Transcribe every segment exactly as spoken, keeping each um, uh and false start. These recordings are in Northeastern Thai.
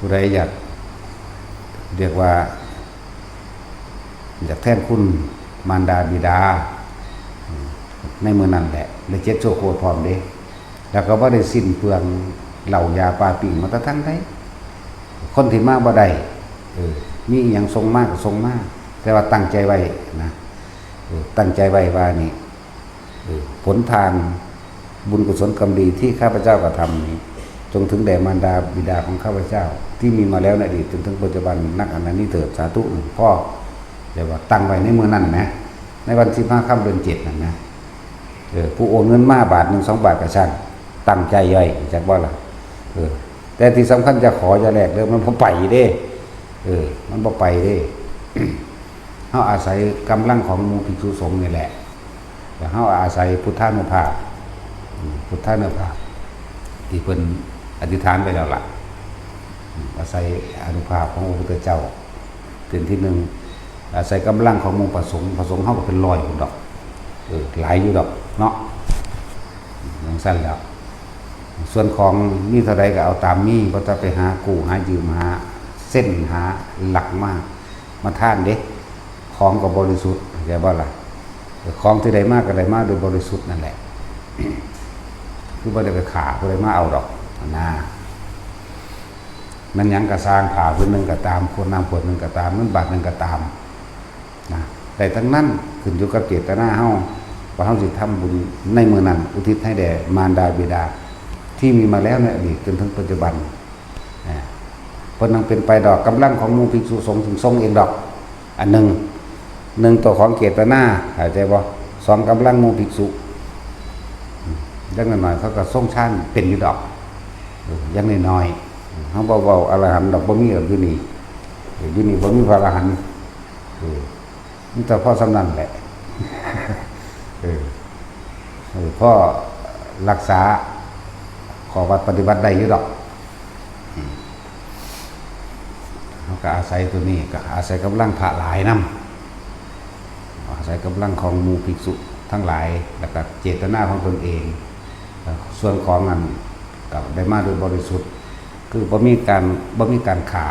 ผู้ใดอยาก เรียกว่า อยากแทนคุณมารดาบิดา อืม ในมื้อนั้นแหละ และเจ็ดชั่วโคตรพร้อมเด้ แล้วก็บ่ได้สิ้นเปลืองเหล้ายาปลาปิ้งมาแต่ทางใด คนที่มาบ่ได้ เออ มีอิหยังส่งมาก็ส่งมา แต่ว่าตั้งใจไว้นะ เออ ตั้งใจไว้ว่านี่ เออ ผลทานบุญกุศลกรรมดีที่ข้าพเจ้ากระทำนี้ จงถึงแด่มารดาบิดาของข้าพเจ้า ที่มีมาแล้วในอดีตจนถึงปัจจุบันนักอันนี้เถิด สาธุ หลวงพ่อ เรียกว่าตั้งไว้ในมื้อนั้นนะ ในวันสิบห้าค่ำเดือนเจ็ดนั่นนะ เออ ผู้โอนเงินมาบาทหนึ่งสองบาทก็ช่าง ตั้งใจไว้ จักว่าล่ะ เออ แต่ที่สำคัญจะขอจะแลกเด้อ มันบ่ไปเด้ เออ มันบ่ไปเด้ เฮาอาศัยกำลังของหมู่ภิกษุสงฆ์นี่แหละ แล้วเฮาอาศัยพุทธานุภาพ อืม พุทธานุภาพ ที่เพิ่นอธิษฐานไปแล้วล่ะ อืม อาศัยอานุภาพของพระพุทธเจ้า เป็นที่หนึ่ง อาศัยกำลังของหมู่พระสงฆ์ พระสงฆ์เฮาก็เป็นร้อยพุ้นดอก เออ หลายอยู่ดอกเนาะ จั่งซั้นแล้ว ส่วนของมีเท่าใดก็เอาตามมี บ่ต้องไปหากู้หายืม หาเส้นหาหลักมา มาทานเด้ ของก็บริสุทธิ์ เข้าใจบ่ล่ะ ของที่ได้มาก็ได้มาโดยบริสุทธิ์นั่นแหละ คือบ่ได้ไปฆ่าผู้ใดมาเอาดอกนะ แม่นหยังก็ซ่าง ผ้าผืนหนึ่งก็ตาม ขวดน้ำขวดหนึ่งก็ตาม เงินบาทหนึ่งก็ตาม นะ ได้ทั้งนั้น ขึ้นอยู่กับเจตนาเฮา ว่าเฮาสิทำบุญในมื้อนั้น อุทิศให้แด่มารดาบิดา ที่มีมาแล้วในอดีตจนถึงปัจจุบัน นะ เพิ่นยังเป็นไปดอก กำลังของหมู่ภิกษุสงฆ์ถึงทรงเองดอก อันหนึ่ง หนึ่ง ตัวของเจตนา เข้าใจบ่ สอง กำลังหมู่ภิกษุ อย่างน้อยๆ เขาก็ทรงฌานเป็นอยู่ดอก เออ อย่างน้อยๆ เฮาบ่เว้าอรหันต์ดอก บ่มีดอกอยู่นี่ เออ อยู่นี่บ่มีพระอรหันต์ เออ มีแต่พอส่ำนั้นแหละ เออ เออ พอรักษาข้อวัดปฏิบัติได้อยู่ดอก อืม เฮาก็อาศัยตัวนี้ ก็อาศัยกำลังพระหลายนำ อาศัยกำลังของหมู่ภิกษุทั้งหลาย แล้วก็เจตนาของตนเอง เอ่อ ส่วนของนั้นก็ได้มาโดยบริสุทธิ์ คือบ่มีการ บ่มีการฆ่า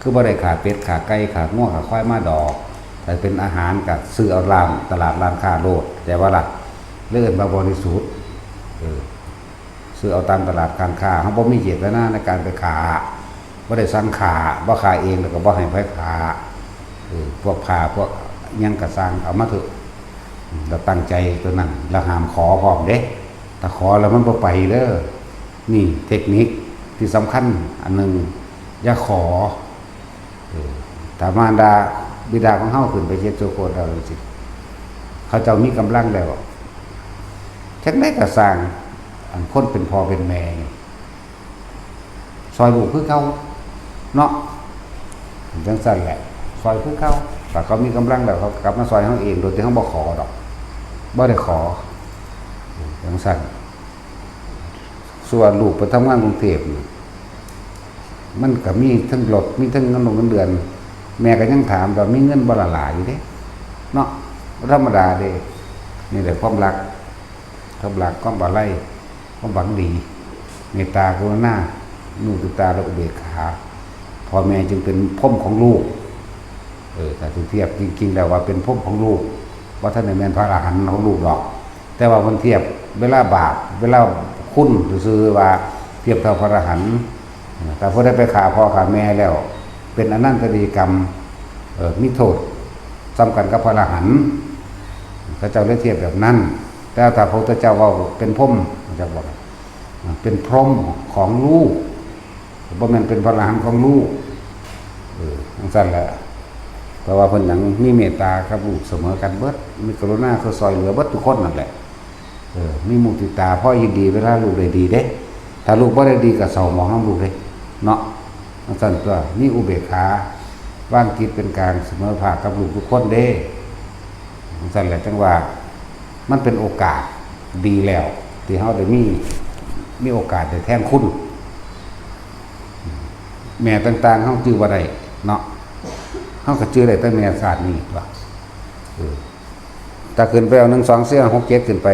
คือบ่ได้ฆ่าเป็ด ฆ่าไก่ ฆ่างัว ฆ่าควายมาดอก แต่เป็นอาหารก็ซื้อเอาร้าน ตลาดร้านค้าโลด แต่ว่าล่ะ เรียกว่าบริสุทธิ์ เออ ซื้อเอาตามตลาดการค้า เฮาบ่มีเจตนาในการไปฆ่า บ่ได้สั่งฆ่า บ่ฆ่าเองแล้วก็บ่ให้ไผฆ่า เออ พวกผ้า พวกหยังก็ซ่าง เอามาเถอะ อืม แล้วตั้งใจตัวนั้น แล้วห้ามขอพร้อมเด้ ถ้าขอแล้วมันบ่ไปเด้อ นี่เทคนิคที่สำคัญอันหนึ่ง อย่าขอ เออ ถ้ามารดาบิดาของเฮาขึ้นไปเจ็ดชั่วโคตรแล้วจั่งซี้ เขาเจ้ามีกำลังแล้ว จั่งใดก็ซ่าง อันคนเป็นพ่อเป็นแม่นี่ ซ่อยลูกคือเก่า เนาะ จั่งซั้นแหละ ซ่อยคือเก่า ถ้าเขามีกำลังแล้ว เขากลับมาซ่อยเฮาเอง โดยที่เฮาบ่ขอดอก บ่ได้ขอ จั่งซั้น ส่วนลูกไปทำงานกรุงเทพฯนี่ มันก็มีทั้งรถ มีทั้งเงินลงเงินเดือน แม่ก็ยังถามว่ามีเงินบ่ล่ะหลายอยู่เด้ เนาะ ธรรมดาเด้ นี่แหละความรัก ความรัก ความอาลัย ความหวังดี เมตตากรุณา มุทิตา และอุเบกขา พ่อแม่จึงเป็นพรหมของลูก เออ ถ้าสิเทียบจริงๆ แล้วว่าเป็นพรหมของลูก บ่ทันได้แม่นพระอรหันต์ของลูกดอก แต่ว่าเพิ่นเทียบเวลาบาป เวลาคุณซื่อๆ ว่าเทียบเท่าพระอรหันต์ เออ ถ้าผู้ใดไปฆ่าพ่อฆ่าแม่แล้ว เป็นอนันตริยกรรม เออ มีโทษส่ำกันกับพระอรหันต์ เขาเจ้าเลยเทียบแบบนั้น แต่ถ้าพระพุทธเจ้าเว้าเป็นพรหม เขาเจ้าบอก เป็นพรหมของลูก บ่แม่นเป็นพระอรหันต์ของลูก เออ จั่งซั้นแหละ เพราะว่าเพิ่นหยังมีเมตตากับลูกเสมอกันเบิด มีกรุณาคือซ่อยเหลือเบิดทุกคนนั่นแหละ เออ มีมุทิตา พอยินดีเวลาลูกได้ดีเด้ ถ้าลูกบ่ได้ดีก็เศร้าหมองนำลูกเด้ เนาะ จั่งซั้นตั๊ว มีอุเบกขา วางจิตเป็นกลางเสมอภาคกับลูกทุกคนเด้ จั่งซั้นแหละ จั่งว่ามันเป็นโอกาสดีแล้ว ที่เฮาได้มี มีโอกาสได้แทนคุณ แม่ต่างๆ เฮาจื่อบ่ได้เนาะ เฮาก็จื่อได้แต่แม่ชาตินี้ตั๊ว เออ ถ้าขึ้นไปเอา หนึ่ง สอง สี่ ห้า หก เจ็ด ขึ้นไป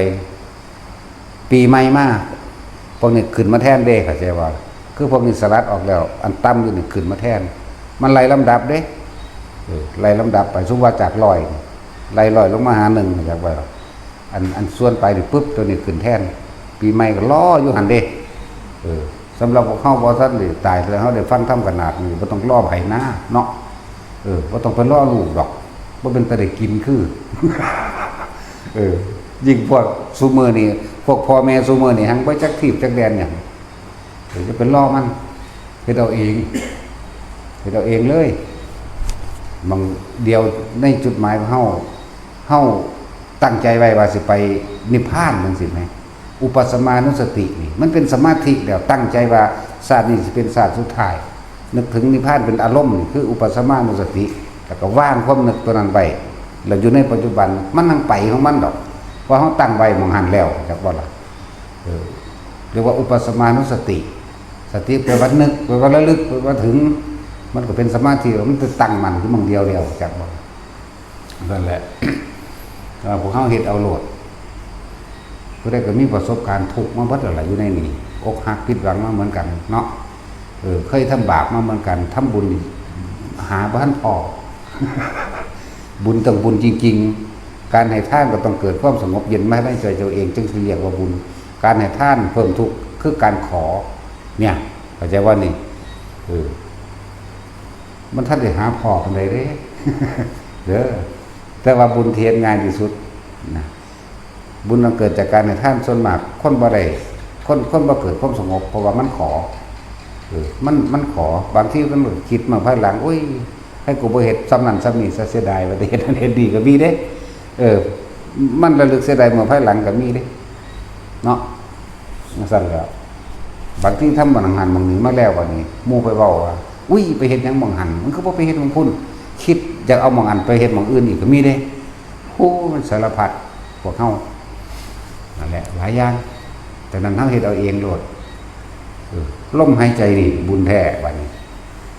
ปีใหม่มา พวกนี้ขึ้นมาแทนเด้ เข้าใจบ่ คือพวกนี้สลัดออกแล้ว อันต่ำอยู่นี่ขึ้นมาแทน มันไล่ลำดับเด้ เออ ไล่ลำดับไป สมมุติว่าจากร้อยนี่ ไล่ร้อยลงมาหาหนึ่ง อยากว่า อัน อันส่วนไปนี่ปุ๊บ ตัวนี้ขึ้นแทน ปีใหม่ก็รออยู่หั่นเด้ เออ สำหรับพวกเฮาบ่ทันได้ตาย แล้วเฮาได้ฟังธรรมขนาดนี้ บ่ต้องรอไผนะเนาะ เออ บ่ต้องไปรอลูกดอก บ่เป็นตาได้กินคือ เออ ยิ่งพวกซุมื้อนี้ พวกพ่อแม่ซุมื้อนี้ หังบ่จักทีบจักแดนหยัง เดี๋ยวจะไปรอมัน เฮ็ดเอาเอง เฮ็ดเอาเองเลย บางเดียวในจุดหมายของเฮา เฮาตั้งใจไว้ว่าสิไปนิพพานจังซี้แหม อุปัสสมานุสตินี่ มันเป็นสมาธิแล้ว ตั้งใจว่าชาตินี้สิเป็นชาติสุดท้าย นึกถึงนิพพานเป็นอารมณ์นี่ คืออุปัสสมานุสติ แล้วก็วางความนึกตัวนั้นไว้ แล้วอยู่ในปัจจุบัน มันนั่งไปของมันดอก เพราะเฮาตั้งไว้หม่องหั้นแล้ว จักบ่ล่ะ เออ เรียกว่าอุปัสสมานุสติ สติแปลว่านึก แปลว่าระลึก แปลว่าถึง มันก็เป็นสมาธิ มันจะตั้งมั่นอยู่หม่องเดียวแล้ว จักบ่ นั่นแหละ แต่ว่าพวกเฮาเฮ็ดเอาโลด ผู้ใดก็มีประสบการณ์ทุกข์มาเบิดแล้วล่ะอยู่ในนี้ อกหักผิดหวังมาเหมือนกันเนาะ เออ เคยทำบาปมาเหมือนกัน ทำบุญนี่หาบ่ทันพอ บุญต้องบุญจริงๆ การให้ทานก็ต้องเกิดความสงบเย็นมาในใจเจ้าเอง จึงสิเรียกว่าบุญ การให้ทานเพิ่มทุกข์คือการขอ เนี่ย เข้าใจว่านี่ เออ มันทันได้หาพอปานใดเด้ เด้อ แต่ว่าบุญที่เฮ็ดง่ายที่สุดนะ บุญอันเกิดจากการให้ทานส่วนมาก คนบ่ได้ คน คนบ่เกิดความสงบ เพราะว่ามันขอ เออ มัน มันขอ บางทีมันคิดมาภายหลัง โอ้ย ให้กูบ่เฮ็ดส่ำนั้นส่ำนี้ซะ เสียดาย ว่าแต่เฮ็ดนั้นเฮ็ดนี่ก็มีเด้ เออ มันระลึกเสียดายเมื่อภายหลังก็มีเด้ เนาะ จั่งซั้นแหล้ว บางทีทำหม่องหั้นหม่องนี้มาแล้วบัดนี้ หมู่ไปเว้าว่า อุ้ย ไปเฮ็ดหยังหม่องหั้น มันคือบ่ไปเฮ็ดหม่องพุ้น คิดอยากเอาหม่องอั้นไปเฮ็ดหม่องอื่นอีกก็มีเด้ โอ้ มันสารพัด พวกเฮา นั่นแหละ หลายอย่าง แต่นั้นเฮาเฮ็ดเอาเองโลด เออ ลมหายใจนี่บุญแท้บัดนี้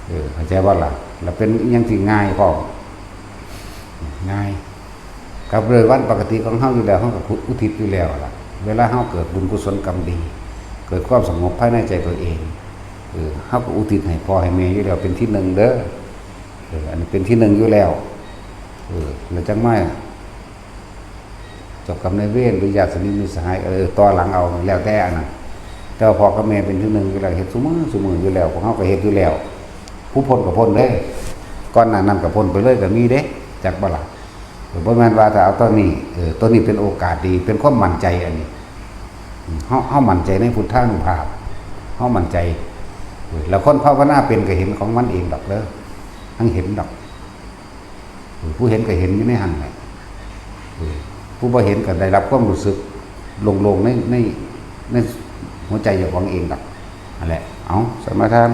เออ เข้าใจบ่ล่ะ แล้วเป็นอิหยังที่ง่ายพร้อม ง่าย กับเรื่องวันปกติของเฮาอยู่แล้ว เฮาก็อุทิศอยู่แล้วล่ะ เวลาเฮาเกิดบุญกุศลกรรมดี เกิดความสงบภายในใจตัวเอง เออ เฮาก็อุทิศให้พ่อให้แม่อยู่แล้ว เป็นที่หนึ่งเด้อ เออ อันนี้เป็นที่หนึ่งอยู่แล้ว เออ แล้วจั่งมา เจ้ากรรมนายเวรหรือญาติสนิทมิตรสหาย เออ ต่อหลังเอา แล้วแต่อันนั้น แต่ว่าพ่อกับแม่เป็นที่หนึ่งอยู่แล้ว เฮ็ดซุมื้อซุมื้ออยู่แล้ว พวกเฮาก็เฮ็ดอยู่แล้ว ผู้พ้นก็พ้นเด้ ก่อนหน้านั้นก็พ้นไปเลยก็มีเด้ จักบ่ล่ะ เออ บ่แม่นว่าถ้าเอาตอนนี้ เออ ตอนนี้เป็นโอกาสดี เป็นความมั่นใจอันนี้ อืม เฮา เฮามั่นใจในพุทธานุภาพ เฮามั่นใจ เออ แล้วคนภาวนาเป็นก็เห็นของมันเองดอกเด้อ ทั้งเห็นดอก เออ ผู้เห็นก็เห็นอยู่ในหั่นแหละ เออ ผู้บ่เห็นก็ได้รับความรู้สึกโล่งๆ ใน ใน ในหัวใจเจ้าของเองดอก นั่นแหละ เอา สมาทาน